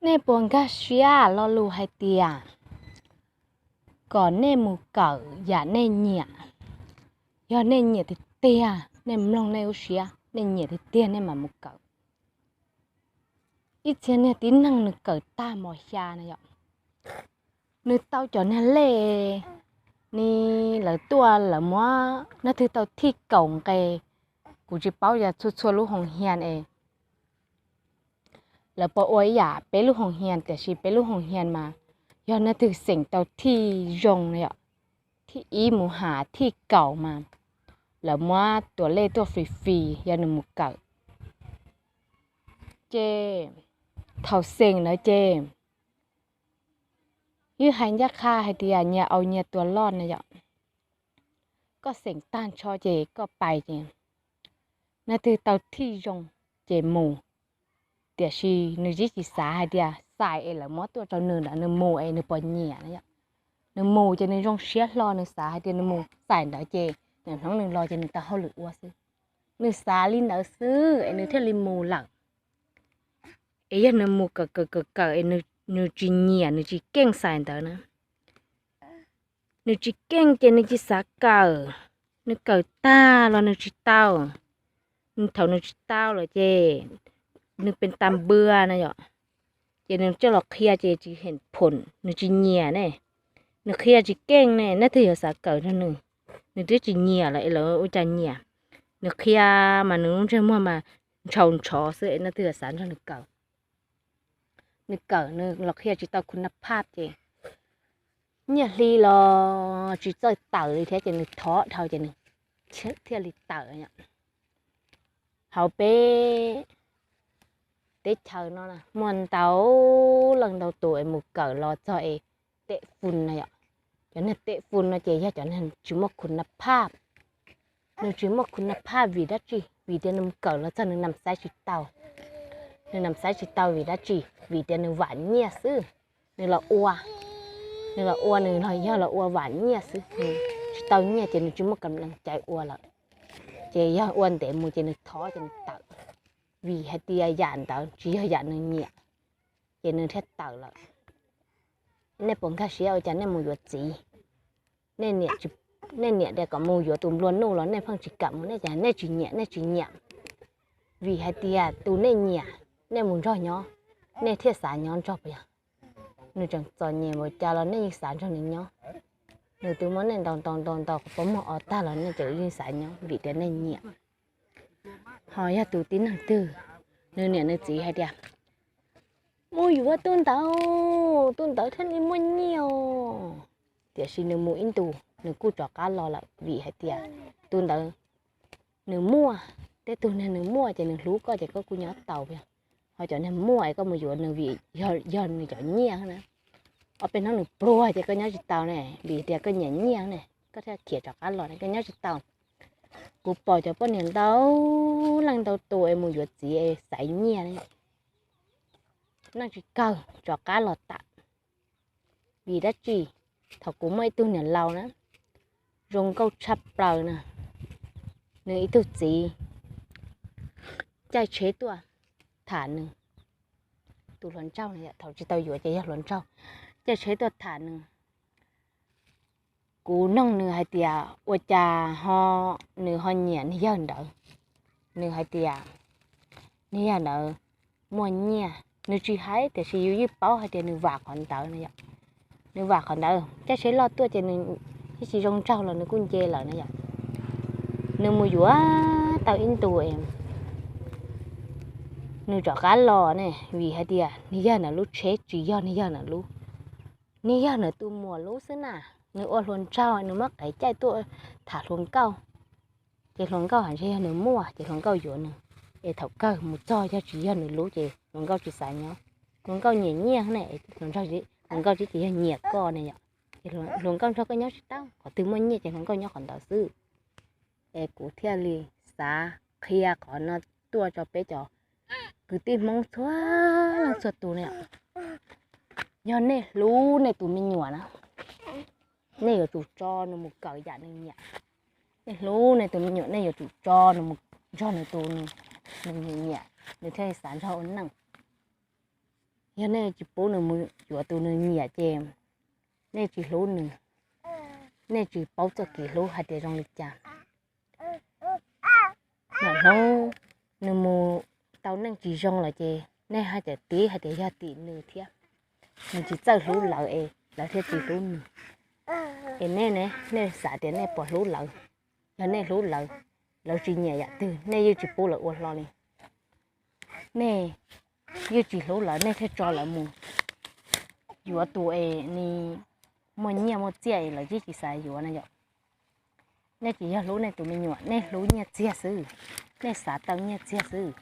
Nej puas nkag siab lo lus hais tias kom nej mus kawm yam nej nyiam? Yog nej nyiam tiag tiag, nej mloog nej lub siab, nej nyiam tiag tiag nej mam mus kawm. Ib txhia niag tib neeg nws kawm tag mos xya na yom, nws tau cov niag lej ni, lawv tuaj lawv muab, nej twg tau thij kaum nqe, kuv tsis paub yog txhua txhua lub hoo hias es lawv puas ua ib yam peb lub hoo hias, tiam sis peb lub hoo hias mas yog nej twg xeem tau thij zoo na yom, thij ib mus has thij kaum mas lawv muab tuam lej tuaj fis fis yog nws mus kawm. Ces thaum xeem ntawd ces wb hais ncaj qha hais tias nyias au nyias tuas loj na yom. Koj xeem tag nrho ces koj pais ces nej twg tau thij zoo ces mus. Tiam sis nws tsis tsis xav hais tias xais es lawv muab tuaj rau nws ntawd nws mus es nws puas nyiam na yom. Nws mus ces nws zoo siab hlo, nws xav hais tias nws mus xais ntawd ces nws hnub nws los ces nws tau hauj lwm ua xwb. Nws xav li ntawd xwb es nws thiaj li mus lawm. Es yog nws mus kawm kawm kawm kawm es nws tsis nyiam, nws tsis keej xais ntawd na, nws tsis keej ces nws tsis xav kawm, nws kawm tag los nws tsis tau. Nws thaum nws tsis tau lawm ces nws pes tas npua na yom, ces nws coj los qhia ces tsis hem phoom, nws tsis nyiam ne. Nws qhia tsis keej ne, nej twg yuav xav kawm nrog nws? Nws twb tsis nyiam lawm es lawv ua cas nyiam? Nws qhia mas nws lub ntsej muag mas ntshaus ntshov xwb es nej twg yuav xav nrog nws kawm? Nws kawm nws los qhia tsis tau khun na phaj ces nyiaj hli los tsis txawj tawm li thiab ces nws thov dhau ces nws thiaj li tawm. Hauv peb teb chaws no muaj ntau leej ntau tus es mus kawm los txog es teb fun na yom. Cov niag teb fun no ces yog cov niag tsis muaj khun na phaj. Nws tsis muaj khun na phaj vim dab tsi? Vim tias nws mus kawm los txog nws nam xaiv tsis tau. Nws nam xaiv tsis tau vim dab tsi? Vim tias nws vam nyiaj xwb. Nws los ua, nws los ua nws los yog los ua vam nyiaj xwb, nws tsis tau nyiaj ces nws tsis muaj kam lees cai ua lawm. Ces yog ua ntev mus ces nws thov ces nws tawm, vim hais tias yam ntawd tsis yog yam nws nyiam, ces nws thiaj tawm lawm. Nej puas nkag siab ua cas nej mus yuav txiv? Nej niam tias kom mus yuav tus nplua nuj los nej pheej tsis kam mus, nej tias nej tsis nyiam, nej tsis nyiam. Vim hais tias tus nej nyiam, nej mus nrog nyob, nej thiaj xav nyob nrog puas yog? Nws tseem txom nyem npaum cas los nej yeej xav nrog nws nyob. Nws twb muab nej ntaus ntaus ntaus ntaus qhov pob muag o tag los nej tseem yeej xav nyob vim tias nej nyiam. Ho yog tus tib neeg twg, nws niam nws txiv hais tias mus yuav tub ntawd, tub ntawd thiaj li muaj nyiaj os. Tiam sis nws mus ib ntus nws kuj rov qab los lawm vim hais tias tus ntawd nws muaj, tej tug niag nws muaj ces nws hlub koj ces koj kuj nyob tau. Ho cov niag muaj es koj mus yuav nws vim yog nws cov nyiaj na. Ob peb hnub nws pluag ces koj nyob tsis tau ne, vim tias koj nyiam nyiaj ne, koj thiaj khiav rov qab los ne, koj nyob tsis tau. Kuv pom cov poj niam ntau leej ntau tus es mus yuav txiv es xaiv nyiaj, neej tsis kawg rov qab los tam. Vim dab tsi? Thaum kuv muaj ib tug niam laus na, zoo nkauj tshaj plaws na, nws ib tug txiv caij tsheb tuaj tham nws. Tus hluas nraug na, thaum tsis tau yuav ces yog hluas nraug, caij tsheb tuaj tham nws. Kuv noog nws hais tias ua cas ho nws ho nyiam niag yawg ntawd. Nws hais tias niag yawg ntawd muaj nyiaj. Nws tsis hais tiam sis yus yeej paub hais tias nws vam qhov ntawd no yom. Nws vam qhov ntawd, caij tsheb loj tuaj ces nws yeej tsis zoo nraug los nws kuj nce lawm na yom. Nws mus yuav tau ib ntus, nws rov qab los ne, vim hais tias niag yawg ntawd lub tsheb tsis yog niag yawg ntawd lub, niag yawg ntawd tus muam lub xwb na. Nws ua hluas nraug nws muab qev caij tuaj tham hluas nkauj, ces hluas nkauj hais ntshe yog nws muaj ces hluas nkauj yuav nws. Es thaum kawg mus txog yog tsis yog nws lub ces hluas nkauj tsis xav nyob. Hluas nkauj nyiam nyiaj ne, hluas nkauj tsis tias yog nyiam koj ne yom. Ces hluas nkauj nrog koj nyob tsis tau, qhov twg muaj nyiaj ces hluas nkauj nyob qhov ntawd xwb. Es kuv thiaj li xav qhia qhov no tuaj rau peb cov kwv tij Hmoob txhua leej txhua tus ne. Yog nej hlub nej tus me nyuam na, nej yuav tsum tso nws mus kawm yam nws nyiam. Nej hlub nej tus me nyuam nej yuav tsum tso nws mus nrog nws tus nws nyiam nyiam, nws thiaj li xav nrog ua neej. Yog nej tsis pub nws mus yuav tus nws nyiam ces nej tsis hlub nws, nej tsis paub txoj kev hlub hais tias zoo li cas. Hnub nws mus tau neej tsis zoo lawm ces nej haj tseem tib hais tias yog tim nws thiab, nws tsis txawj hlub lawv es lawv thiaj tsis hlub nws. Es nej ne, nej xav tias nej puas hlub lawv? Yog nej hlub lawv, lawv tsis nyiam yam twg nej yeej tsis pub lawv ua hlo li. Nej yeej tsis hlub lawv nej thiaj tso lawv mus yuav tus es nws muaj nyiaj muaj txiaj es lawv yeej tsis xav yuav na yom. Nej tsis yog hlub nej tus me nyuam, nej hlub nyiaj txiag xwb, nej xav tau nyiaj txiag xwb.